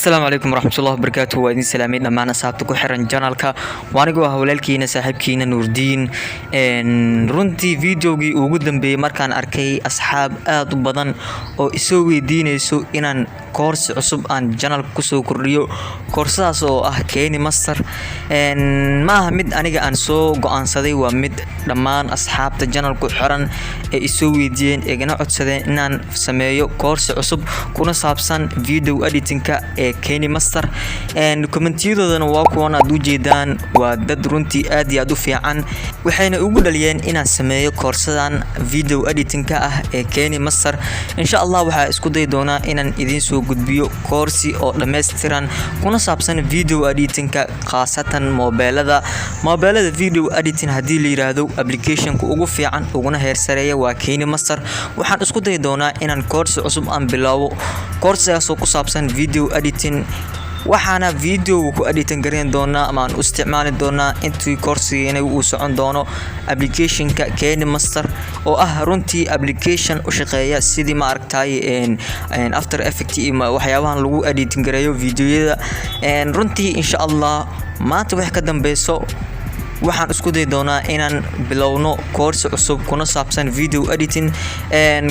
Asalaamu calaykum waraxmatullahi wabarakaatu. Waa idin salaamay dhammaan asxaabta ku xiran channelka. Waa anigoo ah walaalkiina, saaxiibkiina Nuurdiin. Runtii videogii ugu dambeeyey markaan arkay asxaab aad u badan oo isoo weydiinayso inaan koorsi cusub aan channelka kusoo kordhiyo, koorsadaas oo ah KineMaster. Ma aha mid aniga aan soo go-aansaday, waa mid dhammaan asxaabta channelku xiran ee isoo weydiiyeen, igana codsadeen inaan sameeyo koorsi cusub kuna saabsan video editingka ee KineMaster. Commentyadoodana waa kuwan aad ujeedaan. Waa dad runtii aad iyo aad u fiican, waxayna ugu dhaliyeen inaan sameeyo koorsadan video editingka ah ee KineMaster. Insha Allah waxaa isku dayi doonaa inaan idiin soo gudbiyo koorsi oo dhammaystiran kuna saabsan video editingka, khaasatan moobeelada. Video editing haddii la yiraahdo, applicationka ugu fiican uguna heersareeya waa KineMaster. Waxaan isku dayi doonaa inaan koorsi cusub aan bilaabo, koorsigaasoo ku saabsan video editing. Waxaana video ku editing gareyn doonaa ama aan u isticmaali doonaa intii koorsigeena uu socon doono applicationka KineMaster, oo ah runtii application u shaqeeya sidii, ma aragtay, After Effect iyo waxyaabahan lagu editing gareeyo videoyada. Runtii, insha Allah, maanta wixii ka dambeyso waxaan isku dayi doonaa inaan bilowno koorsi cusub kuna saabsan video editing.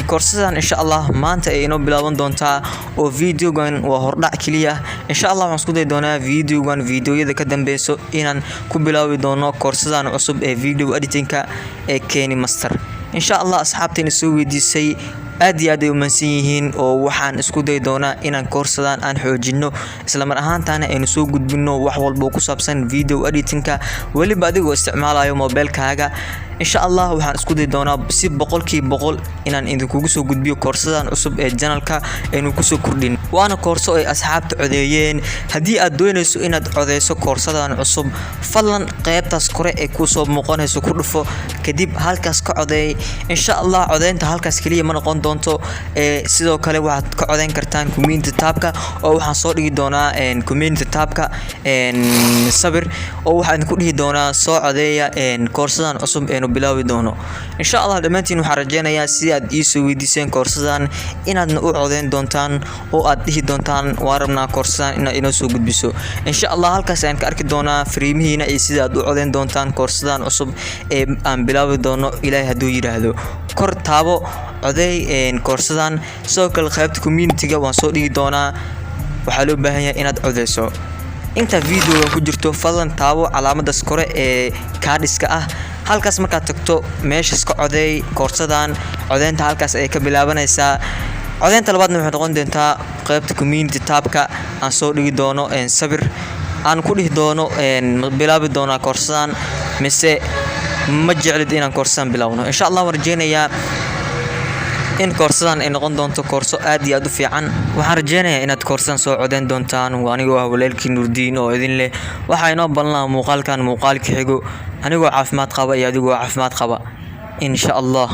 Koorsadan insha Allah maanta ay inoo bilaaban doontaa, oo videogan waa hordhac keliya. Insha Allah waxaan isku dayi doonaa videogan videoyada ka dambeyso inaan ku bilaabi doono koorsadan cusub ee video editingka ee KineMaster. Insha Allah asxaabteena soo weydiisay aad iyo aad ay u mahadsan yihiin, oo waxaan isku dayi doonaa inaan koorsadan aan xoojino, isla mar ahaantaana aynu soo gudbino wax walba oo ku saabsan video editingka, weliba adigoo isticmaalayo mobeelkaaga. Insha Allah waxaan isku dayi doonaa si 100% inaan idinkugu soo gudbiyo koorsadan cusub ee channelka aynu kusoo kordhin, waana koorso ay asxaabta codeeyeen. Haddii aad doonayso inaad codeyso koorsadan cusub, fadlan qeybtaas kore ee kusoo muuqanayso ku dhufo, kadib halkaas ka codeey. Insha Allah codeynta halkaas keliya ma noqon doonto, ee sidoo kale waxaad ka codeyn kartaan community tabka, oo waxaan soo dhigi doonaa community tabka sawir, oo waxaan idinku dhihi doonaa soo codeeya koorsadan cusub eenu bilaabi doono. Insha Allah dhammaantiin waxaan rajeynayaa si aad iisoo weydiiseen koorsadan inaadna u codeyn doontaan oo aad dhihi doontaan waa rabnaa koorsadan inaad inoo soo gudbiso. Insha Allah halkaas ayaan ka arki doonaa fariimihiina iyo sida aad u codeyn doontaan koorsadan cusub ee aan bilaabi doono, Ilaahay hadduu yidhaahdo. Kor taabo, codeey koorsadan. Sidoo kale qaybta community-ga waan soo dhigi doonaa. Waxaa loo baahan yahay inaad codeyso inta videogan ku jirto. Fadlan taabo calaamadaas kore ee kaadhiska ah. Halkaas markaad tagto, meeshaas ka codeey koorsadan. Codeynta halkaas ayay ka bilaabanaysaa. Codeynta labaadna waxay noqon doontaa qaybta community tabka aan soo dhigi doono sawir aan ku dhihi doono ma bilaabi doonaa koorsadan mise ma jeclid inaan koorsadan bilowno. Insha Allah waan rajeynayaa in koorsadan ay noqon doonto koorso aad iyo aad u fiican. Waxaan rajeynayaa inaad koorsadan soo codeyn doontaan. Waa anigoo ah walaalkii Nuurdiin oo idin leh waxaa inoo ballanaa muuqaalkan muuqaalka xigo, anigoo caafimaad qaba iyo adigoo caafimaad qaba, insha Allah.